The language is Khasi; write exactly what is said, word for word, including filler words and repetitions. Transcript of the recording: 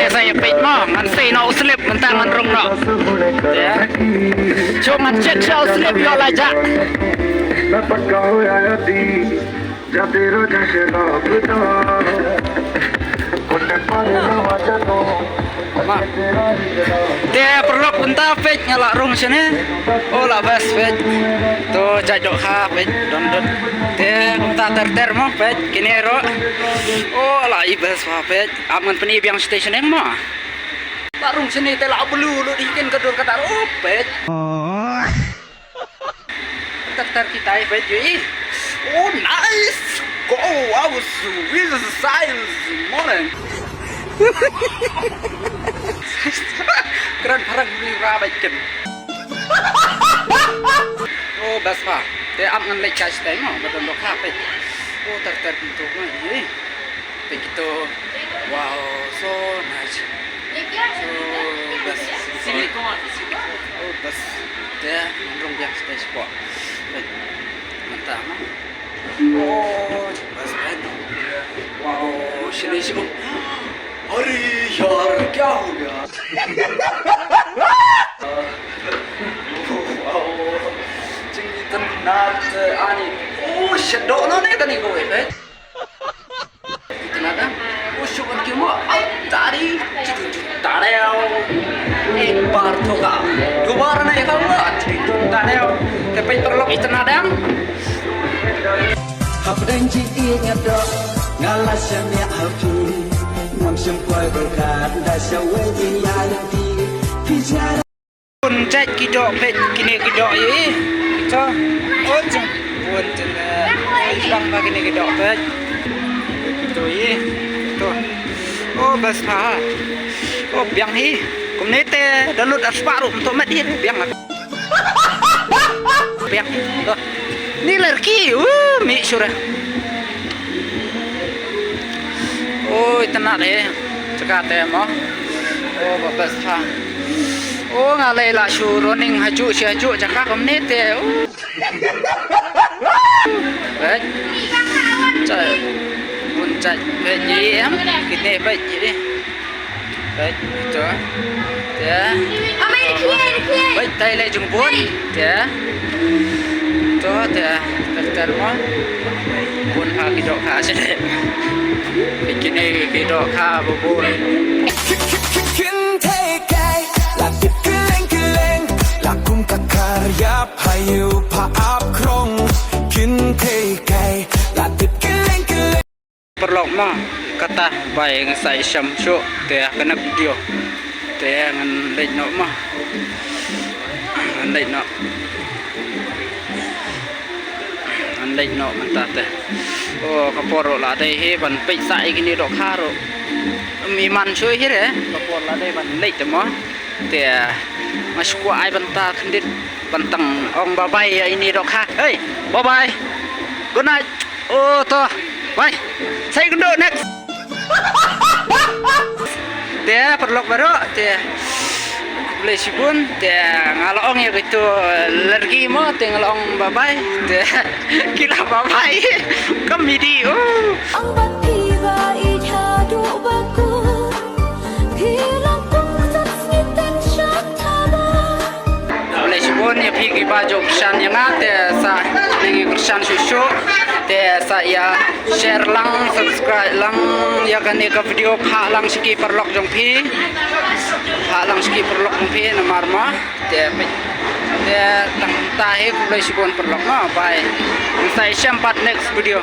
Sa ïa peit mo, ngan sei noh u slip mynta ngan rung noh. Te shu ngan check sha u slip ïoh la jah. Ma. Te paralok mynta peit nga la rung shane. O la best peit. To jait dohkha peit don dot. Te kumta ter ter mo peit kine ruh. O la i best bha peit. Ap ngan pyni biang station eng mo. La rung shane te la blue lut hi ken ka dur ka dar. O peit. Ter ter kitai peit ïohi. Oh nice. Go wow sweet size morning. Kren pharang ni ra beit ken. Oh best bha. Te ap ngan leit kai stai mo ba don dohkha peit. Oh ter ter pintu mo ïohi. Peit kito. Wow, so nice. So best. Oh best. Te ngan rung biang stage po. Peit. Mynta mo. Oh best peit. Wow, shini shu. Are yaar, kya ho gaya? Wow. Jingïatynnat ani. Oh shit, doh noh ne kane kawei peit. Itynnad dang. Oh, shu kan ki mo. Au, tari. Chitu chu tadeo. Ek bar thoka. Dobar nahi khaunga. Chitu tadeo. Te peit paralok itynnad dang. Hapdeng jingïaid nga doh, nga la shaniah ha phi. Ngam shym poi byrkhat da shawei ïa lynti. Phi jia Bun jait ki doh peit kine ki doh ïa i. Kito. O jong. Bun jong. Bang ba kine ki doh peit. Kito ïa i. To. O best pha. O biang hi. Kumne te da lut ar spah ruh mynta met hi biang. Biang. To. Ni lyrki. U mi sura. Oi, tena de. Chaka te mo. O ba best pha. O nga lei la shu running hajuh shi hajuh jaka kumne te. O. Peit. Chai. Bun chai. Peit ji em. Kine peit ji. Peit to. Te. Peit tai lei jong bun. Te. To te. Ter ter mo. Bun ha ki dohkha sha de. Peit kine ki dohkha ba bun. Kin thei kai la tip kylleng kylleng la kum ka kar ïap ha ïew pha ap krong. Kin thei kai la tip kylleng kylleng. Paralok ma kata bai nga sa ïashem shuh te ha kane ka video te ngan leit noh ma. Ngan leit noh. Ngan leit noh mynta te. O ka por ruh la dei hi ban peit sa ïa kine dohkha ruh. Ym iman shuh hi re ka por la dei ban leit te mo. Te nga shu kwah ai bynta khyndiat ban tang ong bye bye ïa ine dohkha. Hey, bye bye. Good night. O to. Bye. Sa ïakynduh next. Te paralok baroh te. Khublei shibun te nga la ong ïa kito lyrki mo te nga la ong bye bye te. Ki la bye bye. Comedy. O. Ang bat phi ba i tha du ba ku. Phi long kum sat sngi ten shat thaba. Khublei shibun ïa phi kiba ju kyrshan ïa nga te sa ngi kyrshan shuh shuh te sa ïa share lang subscribe lang ïa kane ka video phah lang sha ki paralok jong phi. Phah lang sha ki paralok jong phi namar ma. Te peit. Te tang ta hi khublei shibun paralok ma bye. Ngin sa ïashem pat next video.